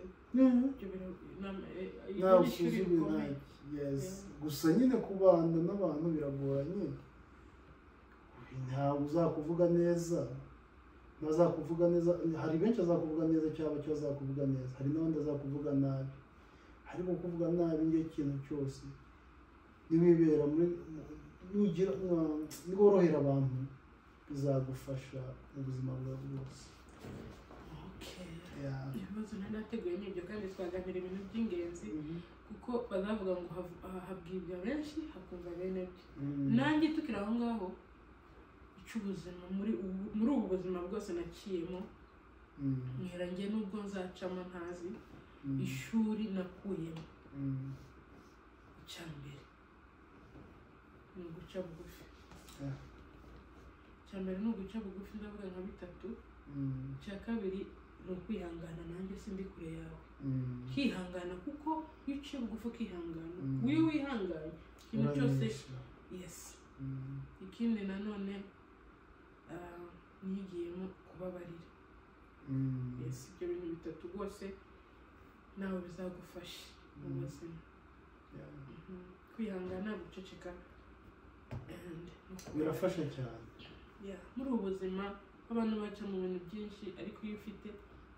gusa nyine kubana n'abantu biragoranye, ntabwo uzakuvuga neza, bazakuvuga neza, hari benshi azakuvuga neza cyangwa cyo azakuvuga neza, hari n'abandi azakuvuga nabi. Ariko kuvuga nabi ngiye ikintu cyose niwibera muri nugira nigorohera abantu bizagufasha mu buzima bwawe bwose. Ibibazo nanateguye n'ibyo, kandi twaganira ibintu by'ingenzi kuko bazavuga ngo habwibwa benshi hakumva bene byo. Nanjye tukiri aho ngaho, icy'ubuzima muri ubu buzima bwose naciyemo, mwera njye nubwo nzacamo ntazi ishuri nakuyemo. Icya mbere ni uguca bugufi. Icya mbere ni uguca bugufi, ndavuga nka bitatu. Icya kabiri ni ukwihangana, nanjye sindi kure yawe, kwihangana kuko iyo uciye bugufi ukihangana, iyo wihanganye ikintu cyose. Yes. Ikindi nanone nigiyemo kubabarira. Yes, ibyo bintu bitatu rwose nawe bizagufasha mu buzima. Kwihangana, guceceka birafasha cyane. Muri ubu buzima abantu baca mu bintu byinshi, ariko iyo ufite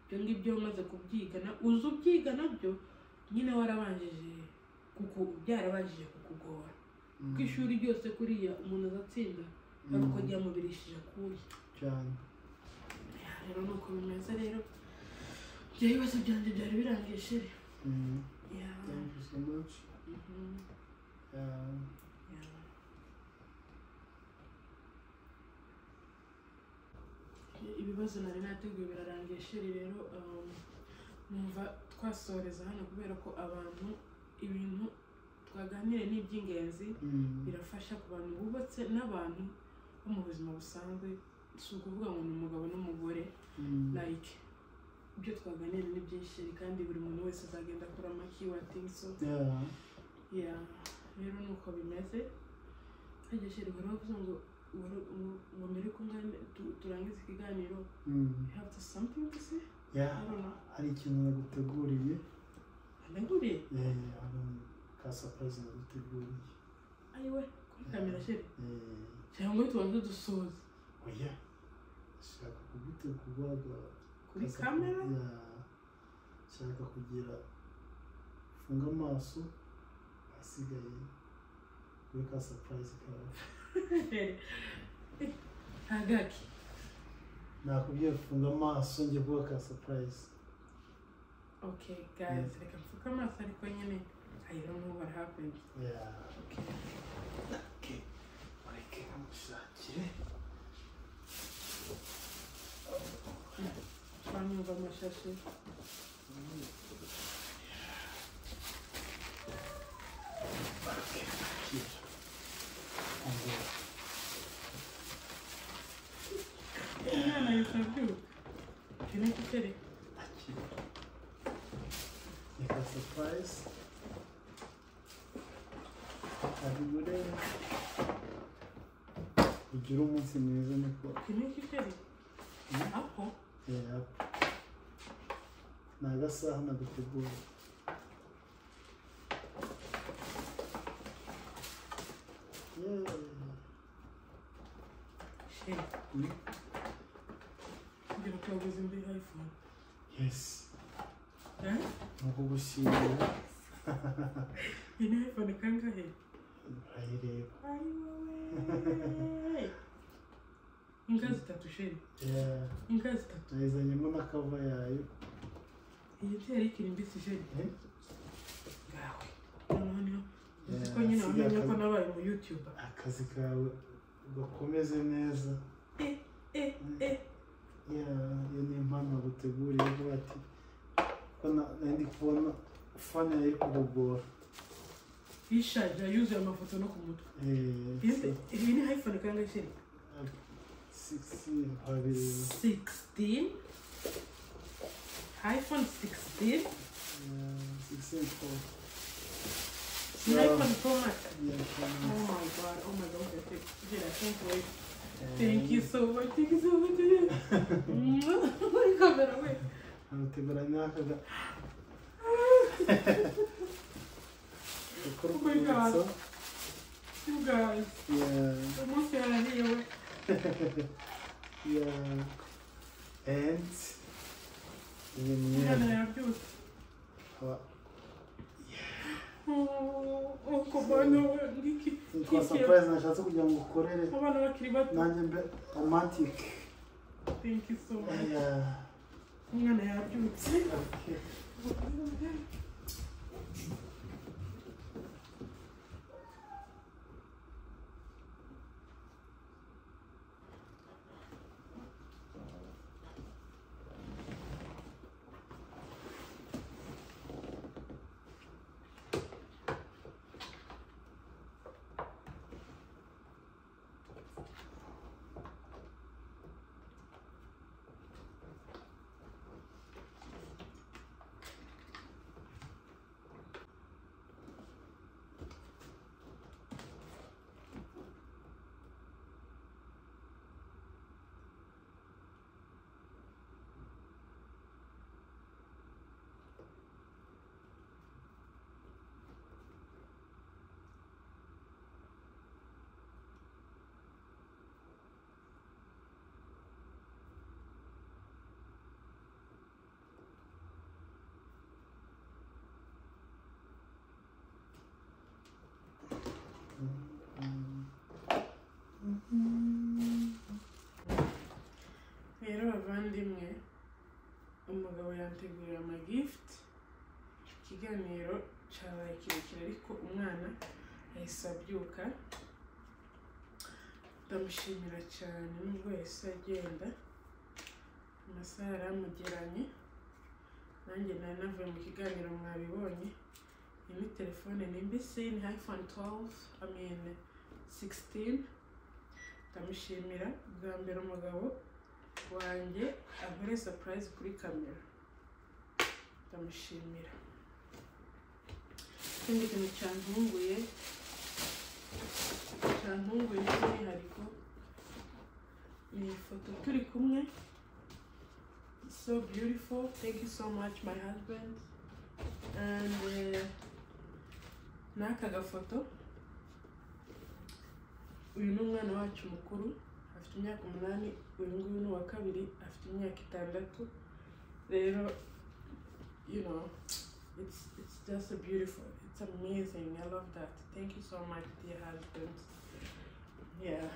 ibyo ngibyo umaze kubyigana, uzi ubyiga nabyo nyine warabanjije kuko byarabanjije kukugora. Kuko ishuri ryose kuriya umuntu azatsinda ariko ryamubirishije akuye cyane. Rero nuko bimeze. Rero ibyo bibazo byanjye byari birangiye shere. Thank you so much. Ibibazo nari nateguye birarangiye sheri. Rero numva twasoreza hano kubera ko abantu ibintu twaganire ni iby'ingenzi, birafasha ku bantu bubatse n'abantu bo mu buzima busanzwe. Si ukuvuga ngo ni umugabo n'umugore, like ibyo twaganira ni byinshi kandi buri muntu wese azagenda akora amakiwatingi. So yeah, rero ni uko bimeze. Hajya chéri, wari wavuze ngo ngo mbere ko turangiza ikiganiro, you have to something to say? Yeah, I don't know. Hari ikintu naguteguriye. Aneguriye? Yeah, hari ka surprise naguteguriye. Ayiwe, kuri kamera chéri? Eh. Cyangwa tubanze dusoze? Oya, ndashaka kugutegura Kuri kamera? Yeah, nshaka kugira funga amaso, asigaye kuri ka surprise kawe. Hagaki. Nakubwiye funga amaso, njye kuba ka surprise. Okay guys, reka mfuke amaso, ariko nyine I don't know what happened. Yeah. Okay. Okay, mureke nkamushakire. Twanyumva amashashi. Okay, akira. Ongera. Umwana yahise abyuka. Iki ni iki chéri? Akira. Ni ka surprise. Abigure. Ugire umunsi mwiza niko. Iki ni iki chéri? Apo? Yeah. Ni agasaha nagutegura. Yeah. Chéri. Ngira ko waguze indi iPhone. Yes. Eh? Ni ukugushimira. Iyi ni iPhone kangahe? Urayireba. Ayiwowe. Inka zitatu chéri. Yeah. Inka zitatu. Nayizanyemo na cover yayo. Iyi ntiyari ikiri mbisi chéri. Eh? Ngawe. Noneho niho. Uzi ko Yeah, nyine wamenye ko asigaye nabaye mu YouTuber. Akazi kawe ugakomeze neza. Eh eh eh. Yeah, iyo ni impano naguteguriye, uvuga ati ko nari ndi kubona phone yawe iri kukugora. Ishaje yuzuye amafoto no ku mutwe. Eh, Iyi ni iPhone kangahe chéri? Six babiri. 16. iPhone 16. Yeah, 16 Pro. Ni iPhone Pro Max. Yeah, Pro Oh Max. my God, oh my God, okay. I can't wait. Thank you so much, thank you so much. Muri kamera we. Nagutegura n'aka ga gakora Oh my God. urwibutso. You guys, Yeah. umunsi yarariye we. Yeah. And iyi Umwana myenda. yabyutse. Oh, Oh, kubana we, ngiki. Nitwa surprise nashatse kugira ngo ukorere Abana bakiri bato. nanjye mbe romantic. Thank you so much. Yeah. Umwana yabyutse. Okay. Rero bavandimwe, umugabo yantegurira amagift. Ikiganiro cyabaye kirekire, ariko umwana yahise abyuka. Ndamushimira cyane nubwo yahise agenda, amasaha yaramugeranye. Nanjye nari navuye mu kiganiro mwabibonye. Iyi ni telefone ni mbisi, ni iPhone 12, I mean 16. Ndamushimira. Bwa mbere umugabo wanjye ankore surprise kuri kamera, ndamushimira. Ikindi kintu cyantunguye by'umwihariko ni ifoto turi kumwe. So beautiful, thank you so much, my husband. And n'aka gafoto, uyu ni umwana wacu mukuru, afite imyaka 8. Uyu nguyu ni uwa kabiri, afite imyaka 6. Rero it's just a beautiful, it's amazing. I love that. Thank you so much, dear husband. Yeah,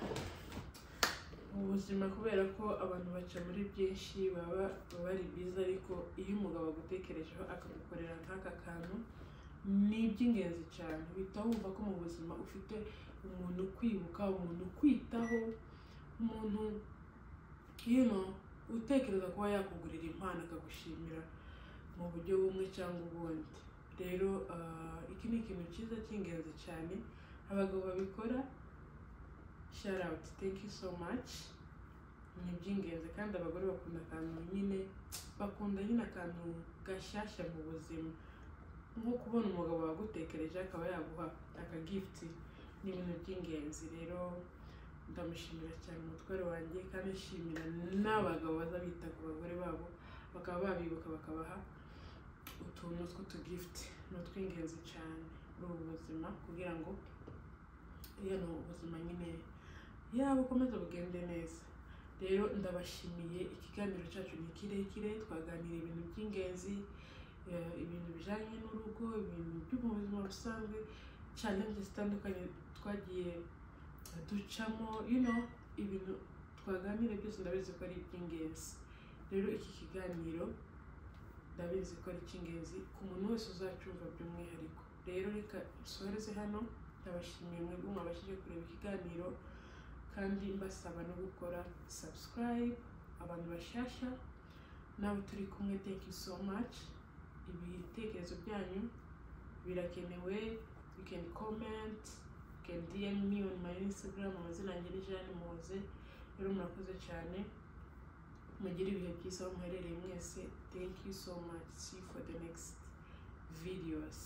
ubuzima, kubera ko abantu baca muri byinshi, baba bari biza, ariko iyo umugabo agutekerejeho akagukorera nk'aka kantu, ni iby'ingenzi cyane. Uhita wumva ko mu buzima ufite umuntu ukwibuka, umuntu ukwitaho, umuntu utekereza kuba yakugurira impano akagushimira mu buryo bumwe cyangwa ubundi. Rero iki ni ikintu cyiza cy'ingenzi cyane. Abagabo babikora, shout out, thank you so much, ni iby'ingenzi. Kandi abagore bakunda akantu nyine, bakunda nyine akantu gashyashya mu buzima, nko kubona umugabo wagutekereje akaba yaguha akagift, ni ibintu by'ingenzi. Rero ndamushimira cyane umutware wanjye, kandi nshimira n'abagabo baza bita ku bagore babo, bakaba babibuka bakabaha utuntu tw'utugift. Ni utw'ingenzi cyane muri ubu buzima, kugira ngo iyo ni ubuzima nyine yaba ukomeza bugende neza. Rero ndabashimiye, ikiganiro cyacu ni kirekire, twaganiriye ibintu by'ingenzi, ibintu bijyanye n'urugo, ibintu byo mu buzima busanzwe, challenge zitandukanye twagiye ducamo, ibintu twaganiriye byose ndabizi ko ari iby'ingenzi. Rero iki kiganiro ndabizi ko ari icy'ingenzi ku muntu wese uzacyumva by'umwihariko. Rero reka nsoreze hano, ndabashimiye mwebwe mwabashije kureba ikiganiro, kandi mbasaba no gukora subscribe abantu bashyashya nawe turi kumwe. Thank you so much. Ibitekerezo byanyu birakenewe. You can comment, you can DM me on my Instagram, amazina yanjye ni Jeanne Muhoze. Rero murakoze cyane, mugire ibihe byiza aho muherereye mwese. Thank you so much, see you for the next videos.